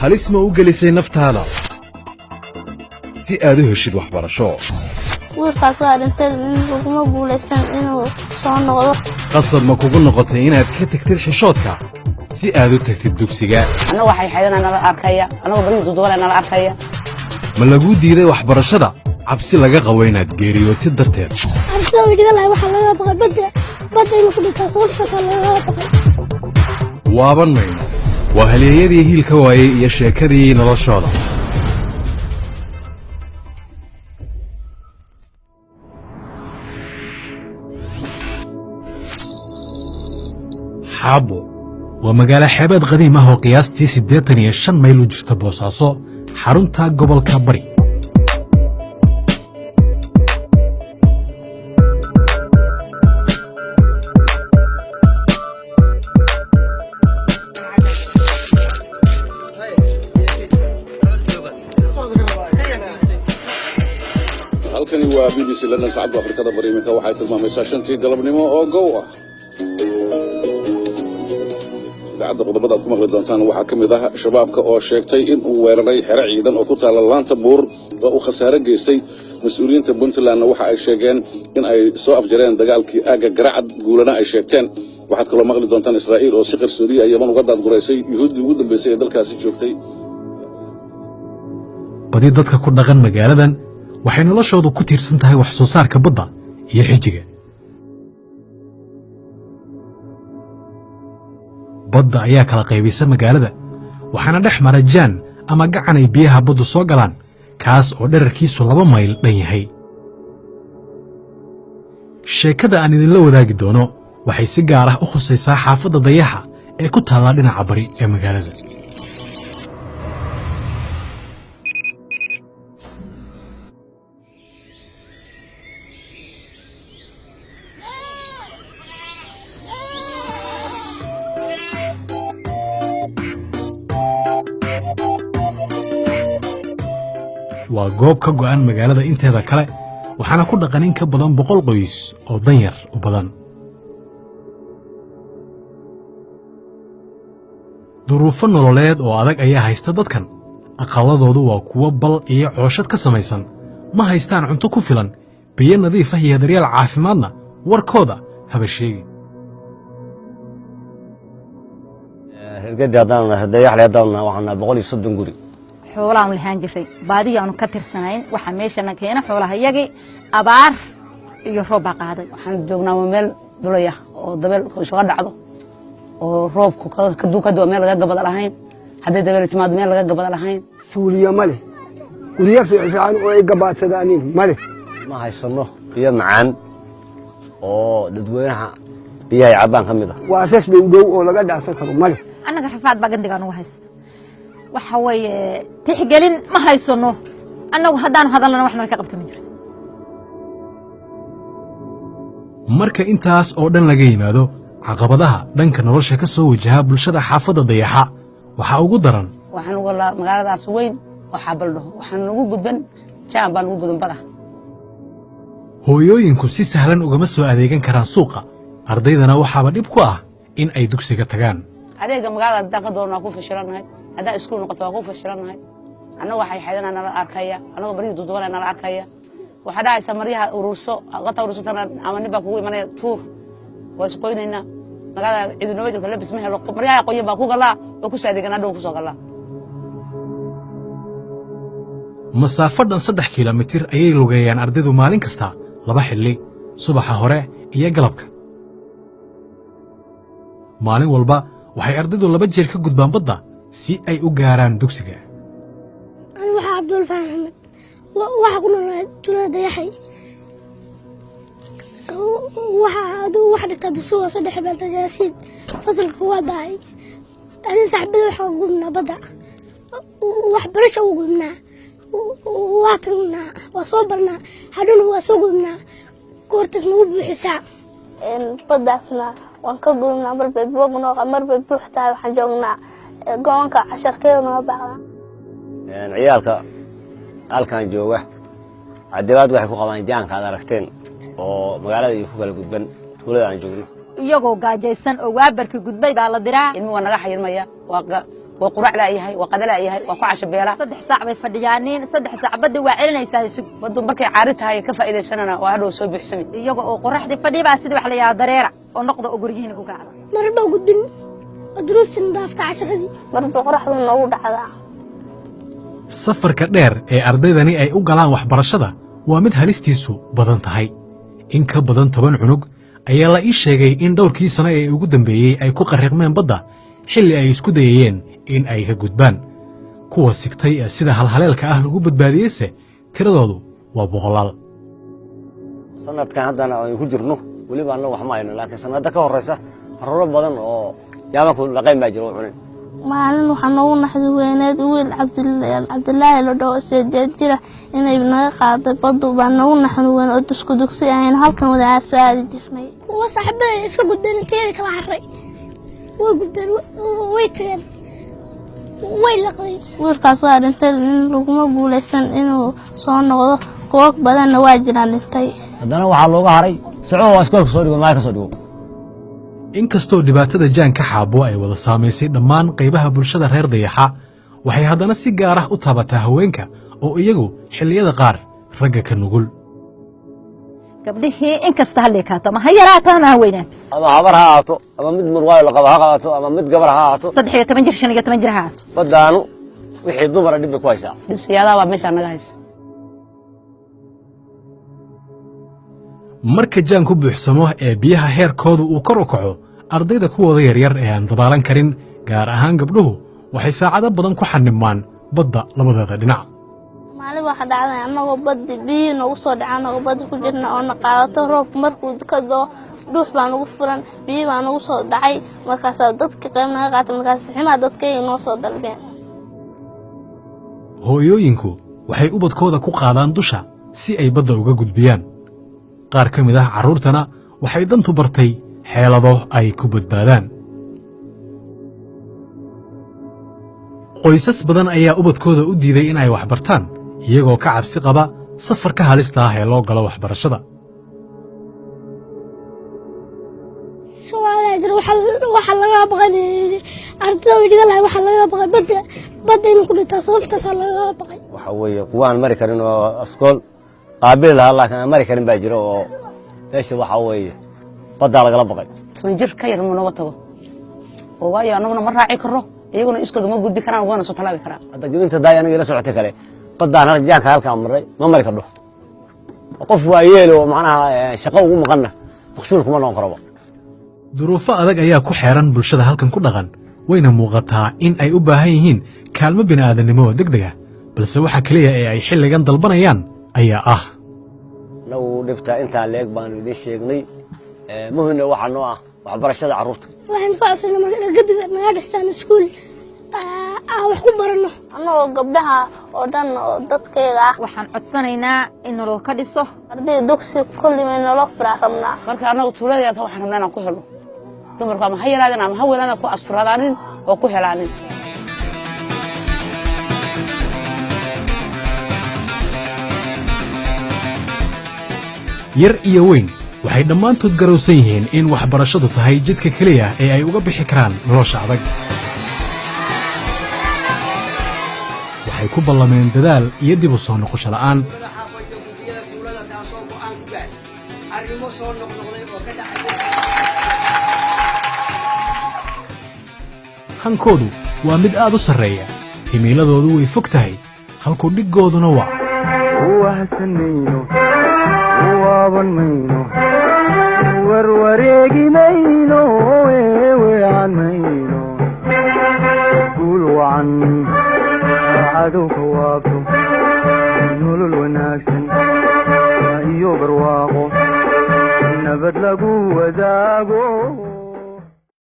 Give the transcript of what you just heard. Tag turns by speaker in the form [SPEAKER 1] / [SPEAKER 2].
[SPEAKER 1] Halis ma u gelisay naftaada si aad u heshid waxbarasho?
[SPEAKER 2] Wiilkaas waa dhintay, uguma guulaysan inuu soo noqdo.
[SPEAKER 1] Qasab ma kugu noqotay inaad ka tagtid xishoodka si aad u tagtid dugsiga?
[SPEAKER 3] Annagu waxay xaydana nala arkaya, annagoo baryihii dudubalaya nala arkaya.
[SPEAKER 1] Ma laguu diiday waxbarashada cabsi laga qabo inaad geeriyootid darteed?
[SPEAKER 2] Cabsida way dhigan lahay. Waxaa laga baqay badda inuu ku dhintaa, sababtaasaa lagaga baqay.
[SPEAKER 1] Waaban mayno, waa halyeeyadii hiilka waayey iyo sheekadii noloshooda. Xaabo waa magaalo xeebeed qadiim ah oo qiyaastii 85 mayl u jirta Boosaaso, xarunta gobolka Bari.
[SPEAKER 4] Halkani waa BBC London. Saacadda Afrikada Bari iminka waxay tilmaamaysaa 5-tii galabnimo oo gow ah. Idaacadda qodobada aad ku maqli doontaan waxaa ka mid ah Shabaabka oo sheegtay in uu weeraray xero ciidan oo ku taalla Laanta Buur oo uu khasaare geystay. Mas-uuliyiinta Puntlandna waxa ay sheegeen in ay soo afjareen dagaalkii aagga Garacad, guulana ay sheegteen. Waxaad kaloo maqli doontaan Israa'iil oo si qarsoodiya Yaman uga daadguraysay Yuhuuddii ugu dambaysay ee dalkaasi joogtay.
[SPEAKER 1] Badi dadka ku dhaqan magaaladan waxay noloshoodu ku tiirsan tahay wax soo saarka badda iyo xijiga. Badda ayaa kala qaybisa magaalada, waxaana dhex mara jaan ama gacan ay biyaha baddu soo galaan, kaas oo dherarkiisu 2 mayl dhan yahay. Sheekada aan idinla wadaagi doono waxay si gaar ah u khusaysaa xaafadda Dayaxa ee ku taalla dhinaca bari ee magaalada. Waa goob ka go'an magaalada inteeda kale, waxaana ku dhaqan in ka badan 100 qoys oo danyar u badan. Duruufo nololeed oo adag ayaa haysta dadkan. Aqalladoodu waa kuwo bal iyo cooshad ka samaysan. Ma haystaan cunto ku filan, biyo nadiif ah iyo daryeel caafimaadna warkooda haba sheegin.
[SPEAKER 5] Reergadi haddaan nahay, Dayaxle haddaan nahay, waxaan nahay 130 guri.
[SPEAKER 6] Xoolaanu lahaan jiray, baadiyaanu ka tirsanayn. Waxaa meeshana keena xoolahayagii abaar iyo roob baa qaaday.
[SPEAKER 3] Waxaan joognaa waa meel dulaya oo dabeel isuga dhacdo oo roobku ka doo, meel laga gabada lahayn. Hadday dabeel timaado, meel laga gabada lahayn.
[SPEAKER 7] Suuliya ma leh, guryo fiican oo ay gabaadsadaanin ma leh.
[SPEAKER 5] Ma haysano biyo macaan oo dadweynaha biyahay cabbaan ka mid ah.
[SPEAKER 7] Waasas dhow dhow oo laga dhacsan karo ma leh.
[SPEAKER 6] Annaga rafaad baa gandigaa nugu haysta. Waxa weeye tixgelin ma haysano. Annagu haddaanu hadalnana, wax nala ka qabta ma jirto.
[SPEAKER 1] Marka intaas oo dhan laga yimaado, caqabadaha dhanka nolosha ka soo wajaha bulshada xaafadda Dayaxa waxaa ugu daran
[SPEAKER 3] Waxaan uga magaaladaas weyn oo Xaabal dhaho, waxaan nagu gudban jaan baa nagu gudban bada.
[SPEAKER 1] Hooyooyinku si sahlan ugama soo adeegan karaan suuqa, ardaydana waxaaba dhib ku ah in ay dugsiga tagaan.
[SPEAKER 3] Adeega magaalada haddaan ka doorno waa ku fashilanahay, haddaan iskuul noqoto waa ku fashilanahay. Annagu waxay xaydana nala arkaya, annagoo baryihii dudubalaya nala arkaya. Waxaa dhacaysa maryaha ururso, qata urursatana ama nin baa kugu imanaya, tuur. Waa isqoynaynaa. Magaalada cidinoma joogto, labis ma helo, maryaha qoyan baa ku galaa oo kusoo adeegana, hadhow kusoo galaa.
[SPEAKER 1] Masaafo dhan 3 kilomitir ayay lugeeyaan ardaydu maalin kasta laba xilli, subaxa hore iyo galabka. Maalin walba waxay ardaydu laba jeer ka gudbaan badda si ay u gaaraan dugsiga.
[SPEAKER 2] Ani waxaa Cabdul Faarax Maxamed, waxaa ku noolaa tuulada Dayaxay. Waxa aduu waxa dhigtaa dugsiga hoose dhexe Beelta Yaasiin, fasalka koowaad ahay. Ani saaxiibada waxaa gudbnaa badda, waxbarasha u gudbnaa. Waa tagnaa, waa soo barnaa, hadhowna waa soo gudbnaa. Goortaas nagu buuxisaa.
[SPEAKER 8] Baddaasna waan ka gudubnaa, marbay boog noo, marbay buux tahay. Waxaan joognaa goonka, casharkeeda noo baaqdaa.
[SPEAKER 5] Ciyaalka halkan jooga cadibaad waxay ku qabaan jaanka aad aragteen oo magaalada iyo ku kala gudban tuulada aan joogno.
[SPEAKER 6] Iyagoo gaajaysan oo waabarkii gudbay baa la diraa.
[SPEAKER 3] Ilmi waa naga xayirmaya, waa Waa qurac laayahay, waa qada laayahay, waa ku casho beelaa.
[SPEAKER 6] 3 saac bay fadhiyaaniin, 3 saac badda waa celinaysaa isug.
[SPEAKER 3] Baddu markay caari tahay ka faa'iidaysanana waa hadhow soo buuxsami.
[SPEAKER 6] Iyaga oo qoraxdii fadhibaa sidii wax la yahaa dareera oo noqda oo guryihiina ku kacda.
[SPEAKER 2] Marar baa gudbin oo duruustina dhaafta casharadii.
[SPEAKER 8] Marba qoraxdu noogu dhacdaa.
[SPEAKER 1] Safarka dheer ee ardaydani ay u galaan waxbarashada waa mid halistiisu badan tahay. In ka badan 10 cunug ayaa la ii sheegay in dhowrkii sano ee ugu dambeeyey ay ku qarriqmeen badda xilli ay isku dayayeen in ay ka gudbaan. Kuwa sigtay ee sida halhaleelka ah lagu badbaadiyeyse tiradoodu waa boqolaal.
[SPEAKER 5] Sanadkan haddana aynu ku jirno weliba annagu wax ma hayno, laakiin sanado ka horreysa carruuro badan oo jaamanku laqayn baa jira oo cunin.
[SPEAKER 8] Maalin waxaa noogu naxdi weyneed wiil Cabdilaahi la dhaho, 8 jira, inay naga qaaday baddu baa noogu naxdi weyn oo dusku dugsi ahayn halkan wadaaa soo aadi jirnay.
[SPEAKER 2] Kuwa saaxiibada iska gudbeen inteeda kala carray, way gudbeen, way tageen, way laqday.
[SPEAKER 8] Wiilkaas waa dhintay, in laguma guuleysan inuu soo noqdo. Kuwo badanna waa jiraan dhintay.
[SPEAKER 5] Haddana waxaa looga haray soco oo iskoolka soo dhigo, maal ka soo dhigo.
[SPEAKER 1] Inkastoo dhibaatada jaanka xaabo ay wada saamaysay dhammaan qaybaha bulshada reer Dayaxa, waxay haddana si gaar ah u taabataa haweenka oo iyagu xilliyada qaar ragga ka nugul.
[SPEAKER 6] Gabdhihii inkasta ha leekaato ama ha yaraato ama ha weynaato,
[SPEAKER 5] ama habar ha ahaato, ama mid murwaayo la qabo ha qaato, ama mid gabar ha ahaato,
[SPEAKER 6] 13 jir, 15 jir ha ahaato,
[SPEAKER 5] baddaanu wixii dumara dhib bay ku haysaa.
[SPEAKER 3] Dhibsiyaadaha baa meeshaa naga haysa.
[SPEAKER 1] Marka jaanku buuxsamo ee biyaha heerkoodu uu kor u kaco, ardayda kuwooda yaryar ee aan dabaalan karin, gaar ahaan gabdhuhu, waxay saacado badan ku xanibmaan badda labadeeda dhinac.
[SPEAKER 8] Maalin waxaa dhacday annagoo baddi biyihii noogu soo dhaca, annagoo badda ku jirna oo na qaadato roobku markuu ka doo, dhuux baa nagu furan, biyi baa nagu soo dhacay. Markaasaa dadka qayb naga qaatay, markaas ximaa dadkayga noo soo dalbeen.
[SPEAKER 1] Hooyooyinku waxay ubadkooda ku qaadaan dusha si ay badda uga gudbiyaan. Qaar ka mid ah carruurtana waxay dantu bartay xeelado ay ku badbaadaan. Qoysas badan ayaa ubadkooda u diiday in ay wax bartaan, iyagoo ka cabsi qaba safarka halista ah ee loo galo waxbarashada.
[SPEAKER 2] Soomaaliya jira waxaa laga baqay ardada way dhigan lahay, waxaa laga baqay badda inuu ku dhintaa, sababtaasaa lagaga baqay.
[SPEAKER 5] Waxa weeye kuwa aan mari karin oo askool qaabili lahaa laakiin aan mari karin baa jira, oo meesha waxaa weeye baddaa lagala baqay.
[SPEAKER 3] 10 jir ka yar ma nooga tago oo waayo annaguna ma raaci karno, iyaguna iskooda ma gudbi karaan, waana soo tallaabi karaan.
[SPEAKER 5] Hadda gabinta daay aniga ila socotay kale baddaan jaanka halkaan marray ma mari kardho. Qof waa yeel oo macnaha shaqo ugu maqanna maqsuul kuma noqon karoba.
[SPEAKER 1] Duruufo adag ayaa ku xeeran bulshada halkan ku dhaqan, wayna muuqataa in ay u baahan yihiin kaalmo bini'aadannimo oo deg deg ah, balse waxa keliya ee ay xilligan dalbanayaan ayaa ah:
[SPEAKER 5] Annagu dhibta intaa leeg baanu idiin sheegnay. Muhimna waxaa noo ah waxbarashada carruurta.
[SPEAKER 2] Waxaan ka codsanay marka gadiga naga dhistaan iskuul aan wax ku baranno.
[SPEAKER 8] Annagoo gabdhaha oo dhan oo dadkayga ah,
[SPEAKER 6] waxaan codsanaynaa in naloo ka dhiso
[SPEAKER 8] ardayda dugsi kulli naloo furaa rabnaa.
[SPEAKER 3] Marka annagu tuuladeeda waxaan rabnaa inaan ku helo dumarku ama ha yaraadeen ama ha weynaadeen, ku asturadaanin oo ku helaanin.
[SPEAKER 1] Yar iyo weyn waxay dhammaantood garowsan yihiin in waxbarashadu tahay jidka keliya ee ay uga bixi karaan nolosha adag. Waxay ku ballameen dadaal iyo dib u soo noqosho la'aan.
[SPEAKER 7] Xaaqoyda guddiyada tuulada taasoo go'aan ku gaaray arrimo soo noqnoqday oo ka dhacaya.
[SPEAKER 1] Hankoodu waa mid aad u sarreeya, himiiladoodu way fog tahay, halku dhiggooduna waa:
[SPEAKER 9] Wahsanayno, waaban mayno, warwareegi mayno, eeweecan mayno, guul wacan cadowka waabto, nolol wanaagsan iyo barwaaqo nabad lagu wadaago.